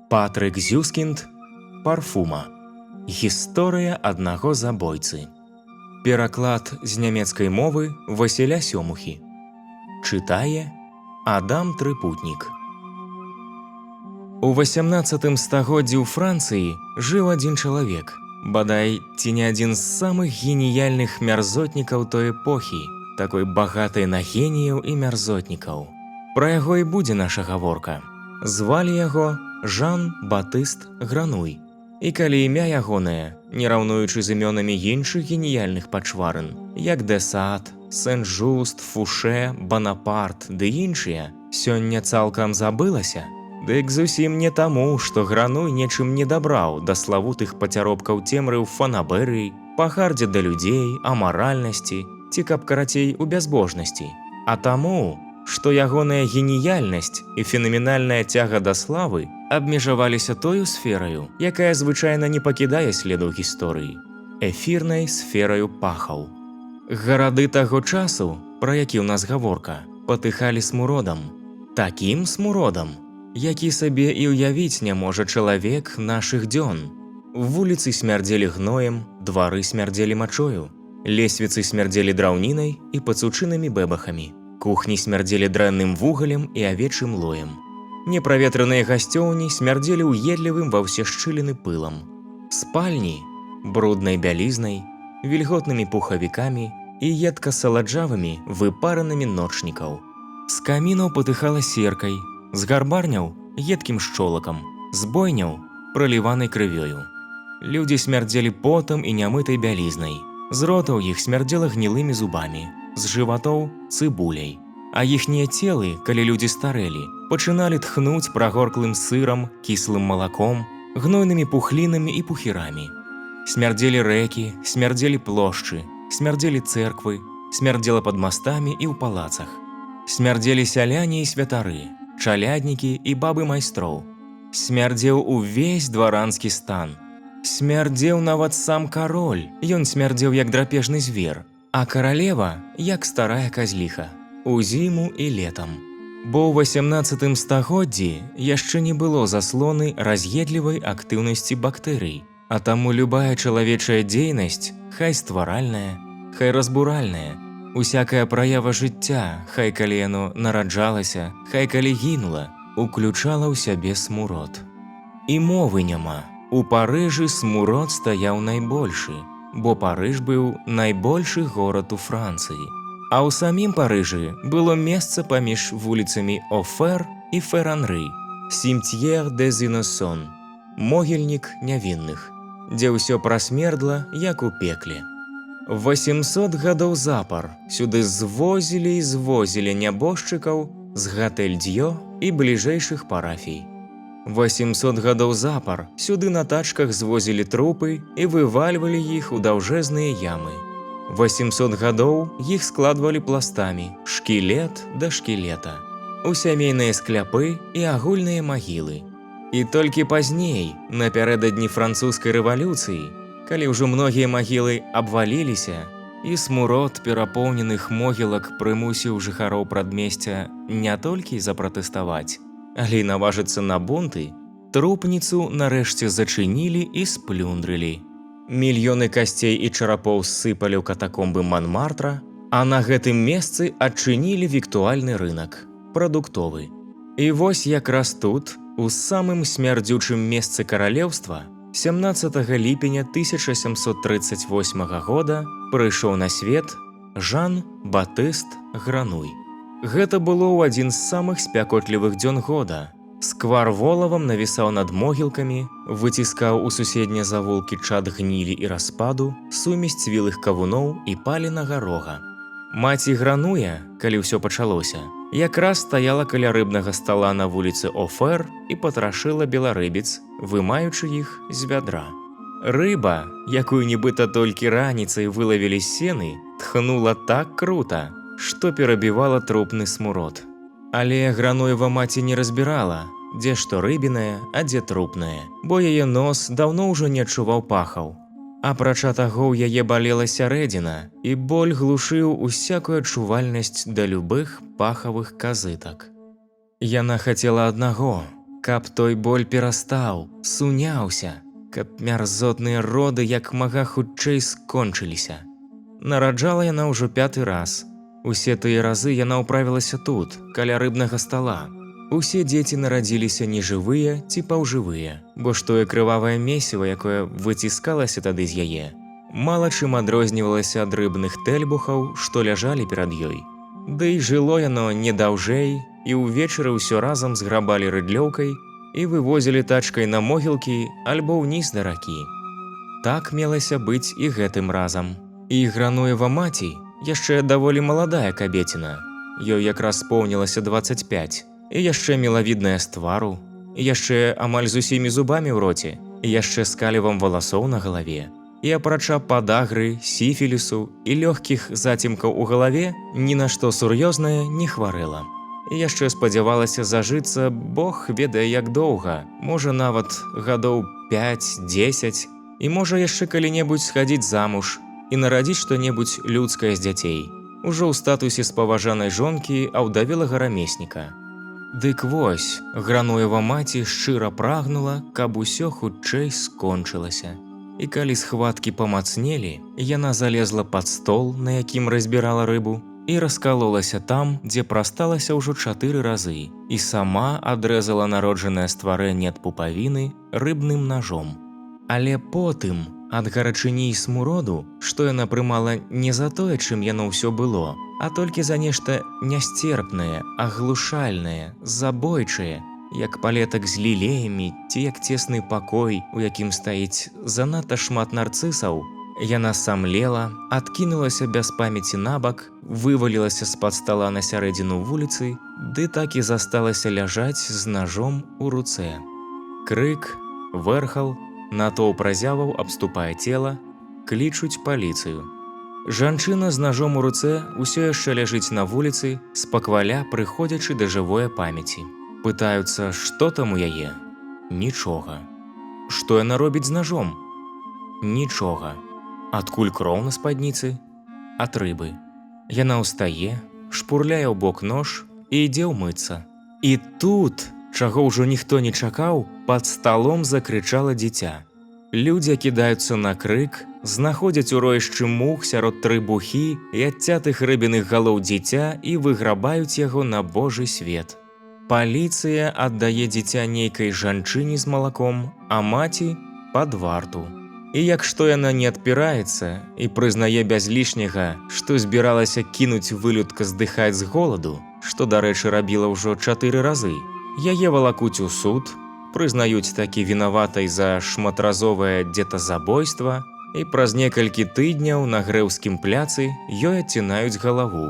Патрык Зюскінд, «Парфума. Гісторыя аднаго забойцы». Пераклад з нямецкай мовы Васіля Сёмухі. Чытае Адам Трыпутнік. У 18 стагоддзі ў Францыі жыў адзін чалавек, бадай, ці не адзін з самых геніяльных мярзотнікаў той эпохі, такой багатай на геніяў і мярзотнікаў. Пра яго і будзе наша гаворка. Звалі яго Жан Батыст Грануй. І калі імя ягонае, не раўнуючы з імёнамі іншых геніяльных пачварын, як Дэсад, Сен-Жуст, Фуше, Банапарт ды іншыя, сёння цалкам забылася, дык зусім не таму, што Грануй нечым не дабраў да славутых пацяробкаў цемры ў фанабэрыі, пагардзе да людзей, амаральнасці ці, каб карацей, у бязбожнасці, а таму, што ягоная геніяльнасць і фенаменальная цяга да славы абмежаваліся тою сфераю, якая звычайна не пакідае следаў гісторыі, эфірнай сфераю пахаў. Гарады таго часу, пра які ў нас гаворка, патыхалі смуродам, такім смуродам, які сабе і ўявіць не можа чалавек нашых дзён. Вуліцы смярдзелі гноем, двары смярдзелі мачою, лесвіцы смярдзелі драўнінай і пацучынымі бэбахамі. Кухні смярдзелі дрэнным вугалем і авечым лоем. Неправетраныя гасцёўні смярдзелі ўедлівым ва ўсе шчыліны пылам. Спальні — бруднай бялізнай, вільготнымі пухавікамі і едка-саладжавымі выпаранымі ночнікаў. З камінаў патыхала серкай, з гарбарняў — едкім шчолакам, з бойняў — праліванай крывёю. Людзі смярдзелі потам і нямытай бялізнай. З ротаў іх смярдзела гнілымі зубамі, з жыватоў — цыбуляй. А іхнія целы, калі людзі старэлі, пачыналі тхнуць прагорклым сырам, кіслым малаком, гнойнымі пухлінамі і пухірамі. Смярдзелі рэкі, смярдзелі плошчы, смярдзелі цэрквы, смярдзела пад мастамі і ў палацах. Смярдзелі сяляне і святары, чаляднікі і бабы майстроў. Смярдзеў увесь дваранскі стан. Смярдзеў нават сам кароль, ён смярдзеў, як драпежны звер, а каралева — як старая казліха, узіму і летам. Бо ў 18 стагоддзі яшчэ не было заслоны раз'едлівай актыўнасці бактэрый, а таму любая чалавечая дзейнасць, хай стваральная, хай разбуральная, усякая праява жыцця, хай калі яно нараджалася, хай калі гінула, уключала ў сябе смурод. І мовы няма. У Парыжы смурод стаяў найбольшы, бо Парыж быў найбольшы горад у Францыі. А ў самім Парыжы было месца паміж вуліцамі Офер і Феранры, Cimetière des Innocents, могільнік нявінных, дзе ўсё прасмердла, як у пекле. 800 гадоў запар сюды звозілі і звозілі нябожчыкаў з Гатэль-Д'ё і бліжэйшых парафій. 800 гадоў запар сюды на тачках звозілі трупы і вывальвалі іх у даўжэзныя ямы. 800 гадоў іх складвалі пластамі, шкілет да шкілета, у сямейныя скляпы і агульныя магілы. І толькі пазней, напярэдадні Французскай рэвалюцыі, калі ўжо многія магілы абваліліся, і смурод перапоўненых могілак прымусіў жыхароў прадмесця не толькі запратэставаць, але і наважыцца на бунты, трупніцу нарэшце зачынілі і сплюндрылі. Мільёны касцей і чарапоў ссыпалі ў катакомбы Манмартра, а на гэтым месцы адчынілі віктуальны рынак, прадуктовы. І вось якраз тут, у самым смярдзючым месцы каралеўства, 17 ліпеня 1738 года прыйшоў на свет Жан Батыст Грануй. Гэта было ў адзін з самых спякотлівых дзён года. Сквар волавам навісаў над могілкамі, выціскаў у суседнія завулкі чад гнілі і распаду, сумесь цвілых кавуноў і паленага рога. Маці Грануя, калі ўсё пачалося, якраз стаяла каля рыбнага стала на вуліцы Офер і патрашыла беларыбіц, вымаючы іх з вядра. Рыба, якую нібыта толькі раніцай вылавілі з Сены, тхнула так крута, што перабівала трупны смурод. Але Грануева маці не разбірала, дзе што рыбінае, а дзе трупнае, бо яе нос даўно ўжо не адчуваў пахаў. Апрача таго, ў яе балела сярэдзіна, і боль глушыў усякую адчувальнасць да любых пахавых казытак. Яна хацела аднаго — Каб той боль перастаў, суняўся, каб мярзотныя роды як мага хутчэй скончыліся. Нараджала яна ўжо пяты раз. Усе тыя разы яна ўправілася тут, каля рыбнага стала. Усе дзеці нарадзіліся нежывыя ці паўжывыя, бо ж тое крывавае месіва, якое выціскалася тады з яе, мала чым адрознівалася ад рыбных тэльбухаў, што ляжалі перад ёй. Ды і жыло яно не даўжэй, і ўвечары ўсё разам зграбалі рыдлёўкай і вывозілі тачкай на могілкі альбо ўніз да ракі. Так мелася быць і гэтым разам. І Грануева маці яшчэ даволі маладая кабеціна. Ёй якраз споўнілася 25, і яшчэ мілавідная з твару, і яшчэ амаль з усімі зубамі ў роце, і яшчэ з калівам валасоў на галаве. І апрача падагры, сіфілісу і лёгкіх зацімкаў у галаве ні на што сур'ёзнае не хварэла. І яшчэ спадзявалася зажыцца, Бог ведае як доўга, можа, нават гадоў 5-10, і можа яшчэ калі-небудзь схадзіць замуж і нарадзіць што-небудзь людскае з дзяцей, ужо ў статусе спаважанай жонкі аўдавелага рамесніка. Дык вось, Грануева маці шчыра прагнула, каб усё хутчэй скончылася. І калі схваткі памацнелі, яна залезла пад стол, на якім разбірала рыбу, і раскалолася там, дзе прасталася ўжо 4 разы, і сама адрэзала народжанае стварэнне ад пупавіны рыбным нажом. Але потым, ад гарачыні і смуроду, што яна прымала не за тое, чым яно ўсё было, а толькі за нешта нясцерпнае, аглушальнае, забойчае, як палетак з лілеямі ці як цесны пакой, у якім стаіць занадта шмат нарцысаў, яна самлела, адкінулася без памяці набак, вывалілася з-пад стала на сярэдзіну вуліцы, ды так і засталася ляжаць з нажом у руцэ. Крык, вэрхал, натоўп разяваў абступае цела, клічуць паліцыю. Жанчына з нажом у руцэ ўсё яшчэ ляжыць на вуліцы, спакваля прыходзячы да жывое памяці. Пытаюцца, што там у яе? Нічога. Што яна робіць з нажом? Нічога. Адкуль кроў на спадніцы? Ад рыбы. Яна ўстае, шпурляе ў бок нож і ідзе ўмыцца. І тут, чаго ўжо ніхто не чакаў, пад сталом закрычала дзіця. Людзі кідаюцца на крык, знаходзяць у роішчы мух сярод трыбухі і адцятых рыбіных галоў дзіця і выграбаюць яго на божы свет. Паліцыя аддае дзіця нейкай жанчыне з малаком, а маці пад варту. І як што яна не адпіраецца і прызнае без лішняга, што збіралася кінуць вылюдка здыхаць з голаду, што, дарэчы, рабіла ўжо 4 разы, яе валакуць у суд, прызнаюць такі вінаватай за шматразовае дзетазабойства, і праз некалькі тыдняў на грэўскім пляцы ёй адцінаюць галаву.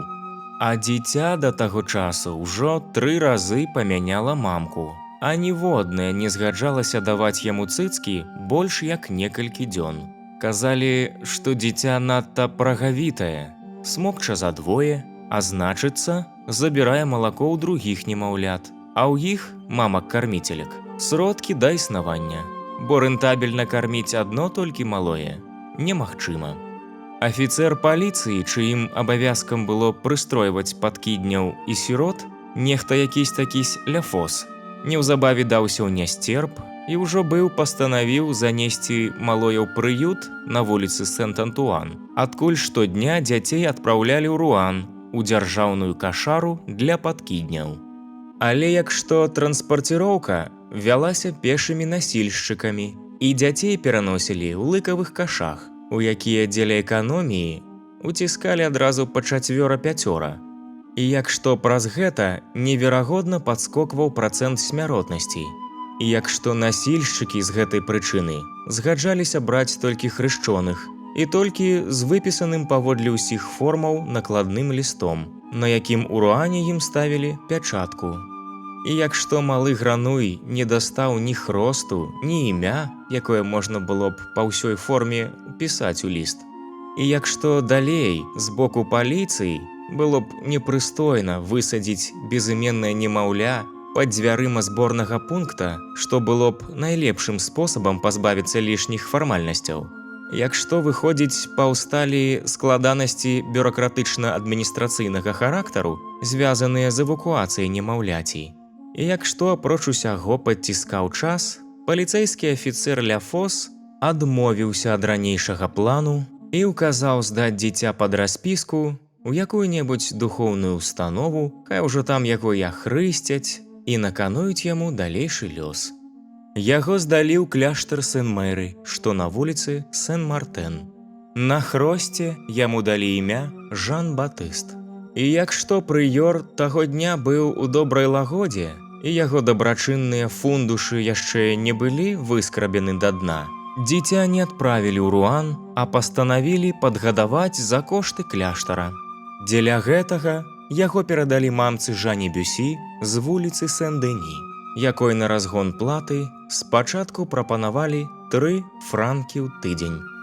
А дзіця да таго часу ўжо 3 разы памяняла мамку, а ніводная не згаджалася даваць яму цыцкі больш як некалькі дзён. Казалі, што дзіця надта прагавітае, смокча за двое, а значыцца, забірае малако ў другіх немаўлят, а ў іх, мамак-карміцелек, сродкі да існавання, бо рэнтабельна карміць адно толькі малое немагчыма. Афіцэр паліцыі, чыім абавязкам было прыстройваць падкідняў і сірот, нехта якісь такісь Ляфос, неўзабаве даўся ў нясцерп і ўжо быў пастанавіў занесці малое ў прыют на вуліцы Сент-Антуан, адкуль штодня дзяцей адпраўлялі ў Руан, у дзяржаўную кашару для падкідняў. Але як што транспарціроўка вялася пешымі насільшчыкамі, і дзяцей пераносілі ў лыкавых кашах, у якія дзеля эканоміі уціскалі адразу па чацвёра-пяцёра. І як што праз гэта неверагодна падскокваў працэнт смяротнасці. І як што насільшчыкі з гэтай прычыны згаджаліся браць толькі хрышчоных і толькі з выпісаным паводле ўсіх формаў накладным лістом, на якім у Руане ім ставілі пячатку. І як што малы Грануй не дастаў ні хросту, ні імя, якое можна было б па ўсёй форме пісаць у ліст. І як што далей з боку паліцыі было б непрыстойна высадзіць безыменнае немаўля пад дзвярыма зборнага пункта, што было б найлепшым спосабам пазбавіцца лішніх фармальнасцяў. Як што, выходзіць, паўсталі складанасці бюракратычна-адміністрацыйнага характару, звязаныя з эвакуацыяй немаўляці. І як што апроч усяго падціскаў час, паліцэйскі афіцэр Ляфос адмовіўся ад ранейшага плану і ўказаў здаць дзіця пад распіску у якую-небудзь духоўную установу, хай ужо там яго і ахрысцяць і накануюць яму далейшы лёс. Яго здалі ў кляштар Сен-Мэры, што на вуліцы Сен-Мартэн. На хросце яму далі імя Жан Батыст. І як што прыёр таго дня быў у добрай лагодзе, і яго дабрачынныя фундушы яшчэ не былі выскрабены да дна, дзіця не адправілі ў Руан, а пастанавілі падгадаваць за кошты кляштара. Дзеля гэтага яго перадалі мамцы Жані Бюсі з вуліцы Сен-Дэні, якой на разгон платы спачатку прапанавалі 3 франкі ў тыдзень.